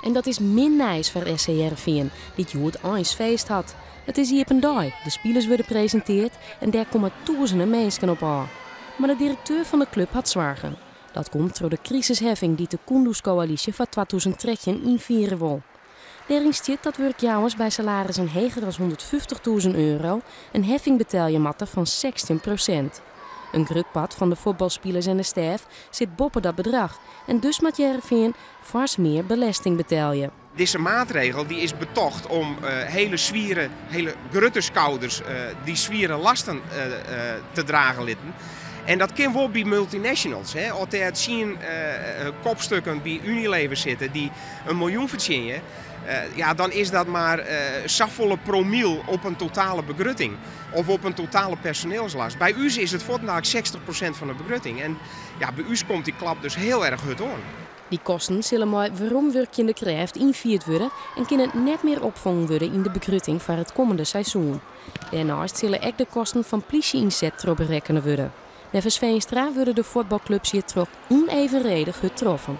En dat is min nijs foar SC Hearrenfean, dy't hjoed eins feest hat. It is iepen dei, de spilers wurde presintearre en dêr komme tûzenen minsken op ôf. Mar de direkteur fan de klup hat soargen. Dat komt troch de krisisheffing dy't de Kunduz-koälysje foar 2013 ynfiere wol. Dêryn stiet dat wurkjouwers by salarissen heger as 150.000 euro in heffing betelje moatte fan 16%. In grut part fan de fuotbalspilers en de stêf sit boppe dat bedrach en dus moat Hearrenfean foars mear belesting betelje. Dizze maatregel dy is betocht om hiele swiere, hiele grutte skouders dy swiere lasten te dragen litten. En dat kin wol by multinationals. Hè. As dêr 10 kopstukken by Unilever sitte dy't in miljoen fertsjinje, ja, dan is dat mar safolle promil op in totale begrutting of op in totale personeelslast. By ús is it fuortendalik 60% fan de begrutting. En ja, by ús komt dy klap dus hiel erch hurd oan. Dy kosten sille mei weromwurkjende krêft ynfierd wurde en kinne net mear opfongen wurde yn de begrutting foar it kommende seizoen. Dêrneist sille ek de kosten fan plysje-ynset trochberekkene wurde. Neffens Veenstra wurde de fuotbalklups hjirtroch ûnevenredich hurd troffen.